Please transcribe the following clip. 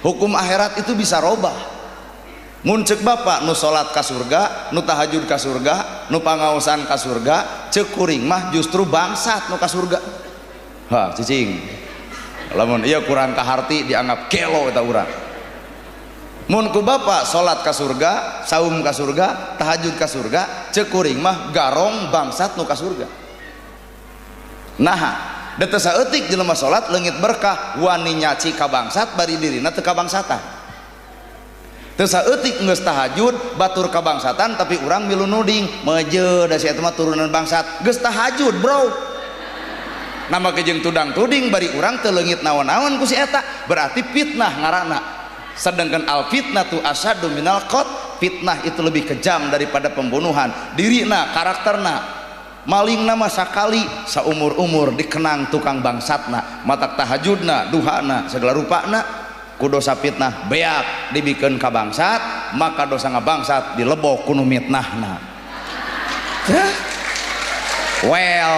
Hukum akhirat itu bisa robah. Mun cek bapak nu salat ka surga, nu tahajud ka surga, nu pangaosan ka surga, cek kuring mah justru bangsat nu ka surga. Ha, cicing. Lamun ieu kurang kaharti dianggap gelo eta urang. Mun ku bapak salat ka surga, saum ka surga, tahajud ka surga, cek kuring mah garong bangsat nu ka surga. Nah, da teu saeutik jelema salat leungit berkah, wani nyaci ka bangsat bari dirina teu kabangsatan. Teu saeutik geus tahajud batur kabangsatan tapi urang milu nuding, meje da si eta mah turunan bangsat. Geus tahajud, bro. Nama kejeng tudang tuding bari urang teu leungit naon-naon ku si eta, berarti fitnah ngaranna. Sedangkan al fitnatu asyaddu minal qat, fitnah itu lebih kejam daripada pembunuhan. Dirina, karakterna, malingna mah sakali saumur-umur dikenang tukang bangsatna, matak tahajudna, duhana, segala rupana ku dosa fitnah beak dibikeun ka bangsat, maka dosa ngabangsat dilebok ku nu mitnahna. Well.